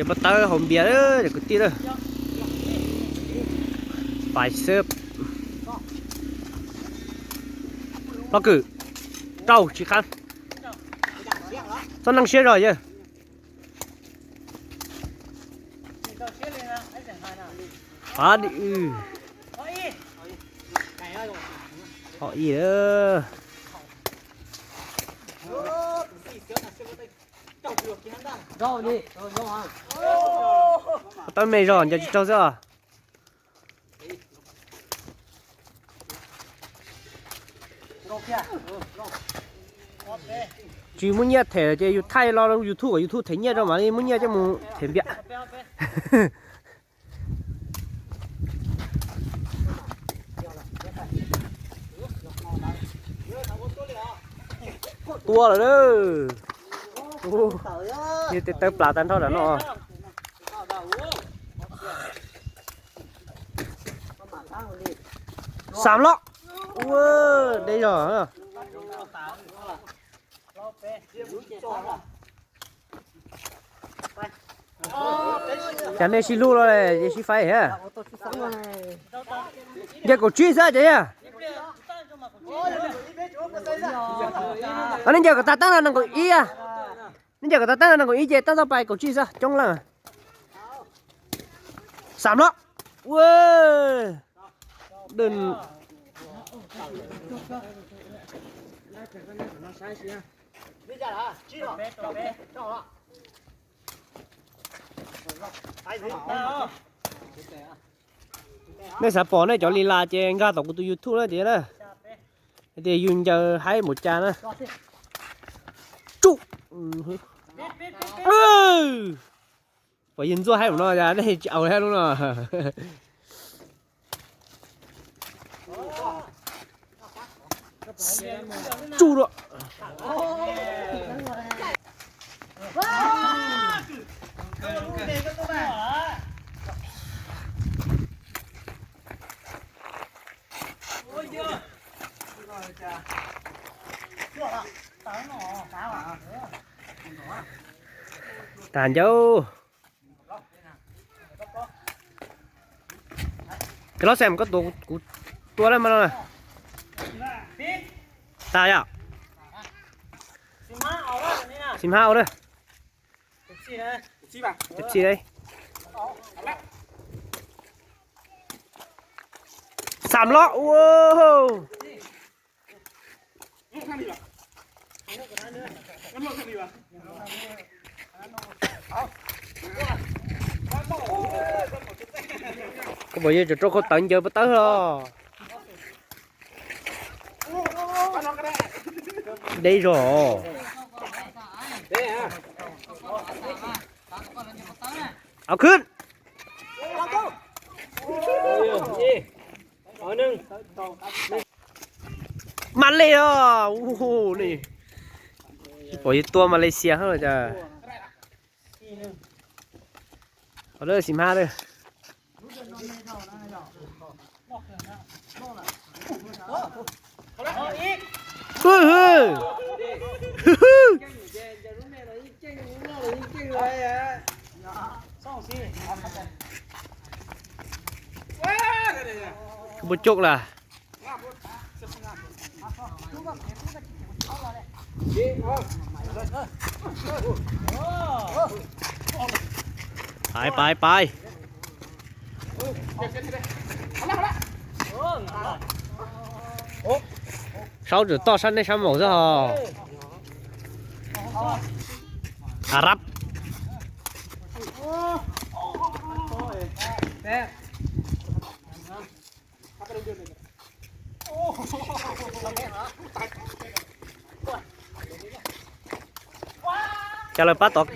Pov tawb haus npias lawm cov kwv tij lawm. Pais xwb. Pob kws. Rau tsis qab. Txhob neeg siab zog yawg. Ho ib. Tawb me zog nco tsis raug xwb os. Tsis muaj nyiaj them ces yus thaij los YouTube kom YouTube them nyiaj rau mam li muaj nyiaj coj mus them npias. Tua lawm. Yog tej tawb plas tag nrho ram no. Xam los. Ua, deb zog. Cas nej sib hlub los es sib faib thiab? Ncaws kaum tsib xwb ces yog. Nej ncaws kom tag tab no nees nkaum ib. Nej ncaws kom tag tab no nees nkaum ib ces tab tom pais kaum tsib xwb coob leej. Xam los. Ua. Nej xav pom nej cov li las ces nkag tom kuv tus YouTube na ces na. Tias yus ncaws haib npaum cas na. Tsuj. Pom yawg ntxuaj haib mus no, nej tsis aus thiab lub no. Tsuj dua. Tag ncauj. Cov lab xem koj tua kuv tua lawm mas no. Tag yom. Xim hab ua lawm. Cov txij dab. Xam los ua. Koj puas yog cov rau khau tawv ncaws pov tawb los? Deb zog. Au khwb. Mas le os, ua li. Pom yog tua Malaysia hab los cas. Qhov lawm xim hab lawm. Koj puas coob las? Pais pais pais. Saub tseem toj sab nej sab maum xwb hos. A rab. Cas lawv pab tod.